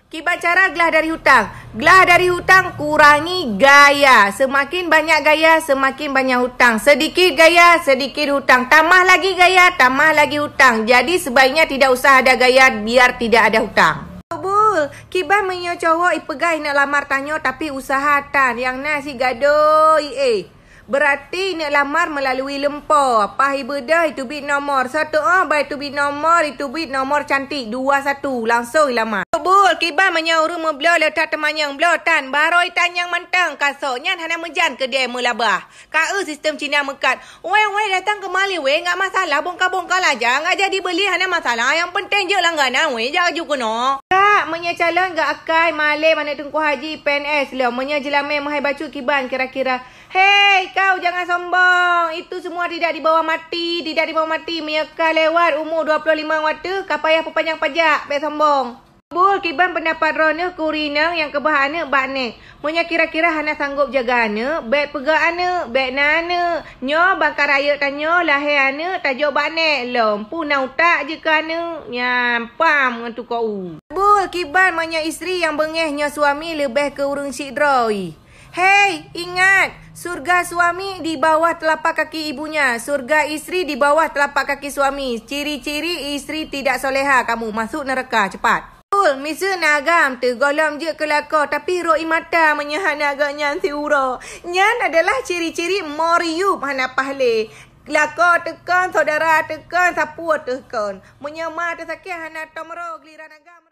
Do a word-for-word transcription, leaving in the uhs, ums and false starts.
Kiban cara glah dari hutang? Glah dari hutang, kurangi gaya. Semakin banyak gaya, semakin banyak hutang. Sedikit gaya, sedikit hutang. Tambah lagi gaya, tambah lagi hutang. Jadi sebaiknya tidak usah ada gaya biar tidak ada hutang. Bul, kiban meunyoe cowok ipeugah ineuk lamar tanyoe tapi usaha tan, nyang na si gadoi, eh. Berarti ineuk lamar melalui lumpo. Paih ibeudôh iteubiet nomor. Soe teu'oh ban iteubiet nomor, iteubiet nomor cantik dua satu, langsong ilamar. Bul, kiban meunyoe ureueng meubloe le that teumanyong, bloe tan, barô itanyong mantong, kasok nyan hana meujan keudeh meulabah. Ka eu sistem Cina meukat. Wei, wei, datang kemari, wei, nggak masalah, bongkar-bongkar aja, nggak jadi beli, hana masalah. Yang penting jeuet langganan, wei, jak laju keunoe. Kak, meunyoe calon gak akai, malem aneuk Teungku Haji P N S lom. Meunyoe jeulamé meuhai bacut kiban kira-kira. Hei, kau jangan sombong. Itu semua tidak dibawa mati, tidak dibawa mati. Meunyoe ka lewat umur dua puluh lima watèe, ka payah peupanjang pajak, bèk sombong. Bul, kiban pendapat droeneuh keu ureueng inong nyang keubah aneuk bak nèk? Meunyoe kira-kira hana sanggob jaga aneuk, bèk peugah aneuk, bèk na aneuk. Nyoe ban ka rayeuk tanyoe lahé aneuk tajok bak nèk lom. Peue na utak jih keu aneuk? Nyan pam ngon tukoe u. Bul, kiban meunyoe istri nyang beungèh nyoe suami leubeh keu ureueng syik droe? Hei, ingat! Surga suami di bawah telapak kaki ibunya, surga istri di bawah telapak kaki suami. Ciri-ciri istri tidak soleha kamu, masuk neraka, cepat! Betul, miseue na agam teuh gohlom jeuet keu lakoe, tapi rhot ie mata meunyoe hana gobnyan siuroe. Nyan adalah ciri-ciri moriub hana pahlé. Lakoe teukon, syedara teukon, sapeue teukon. Meunyoe ma teusakét hana tom rhot giliran agam.